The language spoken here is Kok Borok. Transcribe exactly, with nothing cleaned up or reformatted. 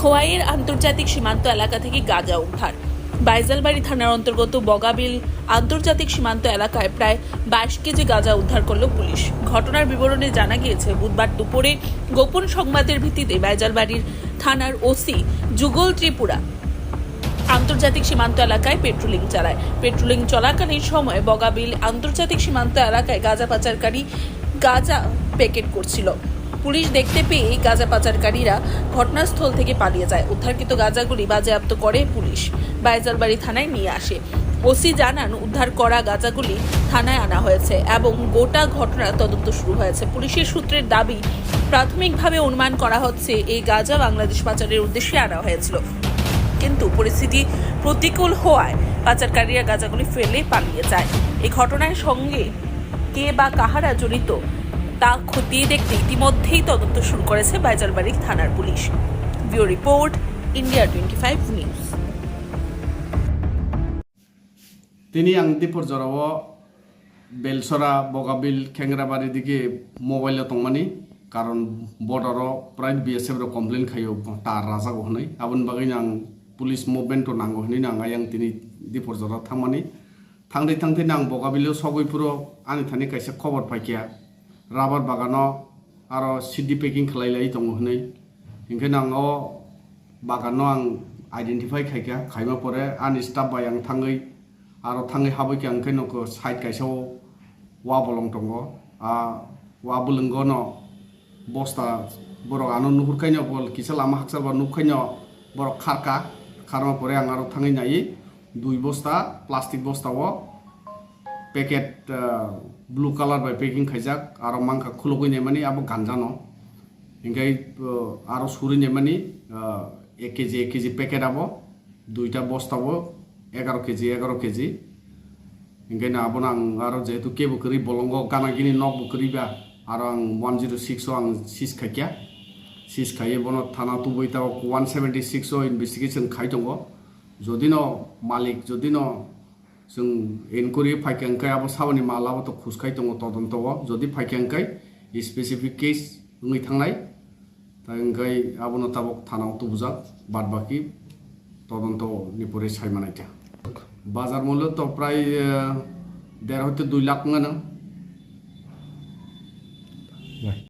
খোয়াইয়ের আন্তর্জাতিক সীমান্ত এলাকা থেকে গাঁজা উদ্ধার। বাইজালবাড়ি থানার অন্তর্গত বগাবিল আন্তর্জাতিক সীমান্ত এলাকায় প্রায় বাইশ কেজি গাঁজা উদ্ধার করল পুলিশ। ঘটনার বিবরণে জানা গিয়েছে, বুধবার দুপুরে গোপন সংবাদের ভিত্তিতে বাইজালবাড়ির থানার ওসি যুগল ত্রিপুরা আন্তর্জাতিক সীমান্ত এলাকায় পেট্রোলিং চালায়। পেট্রোলিং চলাকালীন সময় বগাবিল আন্তর্জাতিক সীমান্ত এলাকায় গাঁজা পাচারকারী গাঁজা প্যাকেট করছিল। পুলিশ দেখতে পেয়ে গাঁজা পাচারকারীরা ঘটনাস্থল থেকে পালিয়ে যায়। উদ্ধারকৃত গাঁজাগুলি বাজেয়াপ্ত করে পুলিশ, বাইজালবাড়ি থানায় নিয়ে আসে। ওসি জানান, উদ্ধার করা গাঁজাগুলি থানায় আনা হয়েছে এবং গোটা ঘটনার তদন্ত শুরু হয়েছে। পুলিশের সূত্রের দাবি, প্রাথমিকভাবে অনুমান করা হচ্ছে এই গাঁজা বাংলাদেশ পাচারের উদ্দেশ্যে আনা হয়েছিল, কিন্তু পরিস্থিতি প্রতিকূল হওয়ায় পাচারকারীরা গাঁজাগুলি ফেলে পালিয়ে যায়। এই ঘটনার সঙ্গে কে বা কাহারা জড়িত তা খতিয়ে দেখতে ইতিমধ্যেই তদন্ত শুরু করেছে বাইজালবাড়ি থানার police. Bureau report, India twenty five news. Tini ang Dipor jorao Belsora, Bogabil, Khengrabari digi mobile o tongmani, karon border o prai B S F rok complain khaio tar rajago hwnwi. Aboni bagwi ang police movement o nango hwnwi ang ayang tini Dipor jora thangmani. Thangtwi thangtwi ang Bogabil o sogwi phuru ani thani kaisa khobor paikha, rubber bagano aro C D packing khlai lai tongo hwnwi. Hinkhe ang o bagan no ang identify khaikha, khaima pore ani staff bai ang thangwi, aro thangwi habwi khe ang khe nokho side kaisa o wa bolong tongo. A wa bwlwngo no bosta, borok ano nuhur khaino, bol kisa lama hakchal ba nuk khaino borok kharka, kharma pore ang aro thangwi naiwi dui bosta plastic bosta o packet, ah, blue color bai packing khaijak, aro mankha khulugwi naimani abo ganjano. Hinkhe, ah, aro suri naimani, ah, ek K G, ek K G packet abo, duita bosta bo, egaro K G, egaro K G. Hinkhe na abono ang aro jehetu kebo kwrwi bolongo gana gini nok bo kwrwi ba, aro ang one zero six o ang seize khaikha. Seize khaiwi bono thana tubui tabok one seventy six o investigation khai tongo. Jodi no malik, jodi no chwng inquiry phaikha hwnkhe abo saboni mal abo to khus khai tongo todonto o. Jodi phaikha hwnkhe specific case wngwi thangnai. Tai hwnkhe abono tabok thana o tubujak, bad baki todonto ni pore sai manaikha. Bazar mullo to prai, eh, der hoite dui lakh wngano.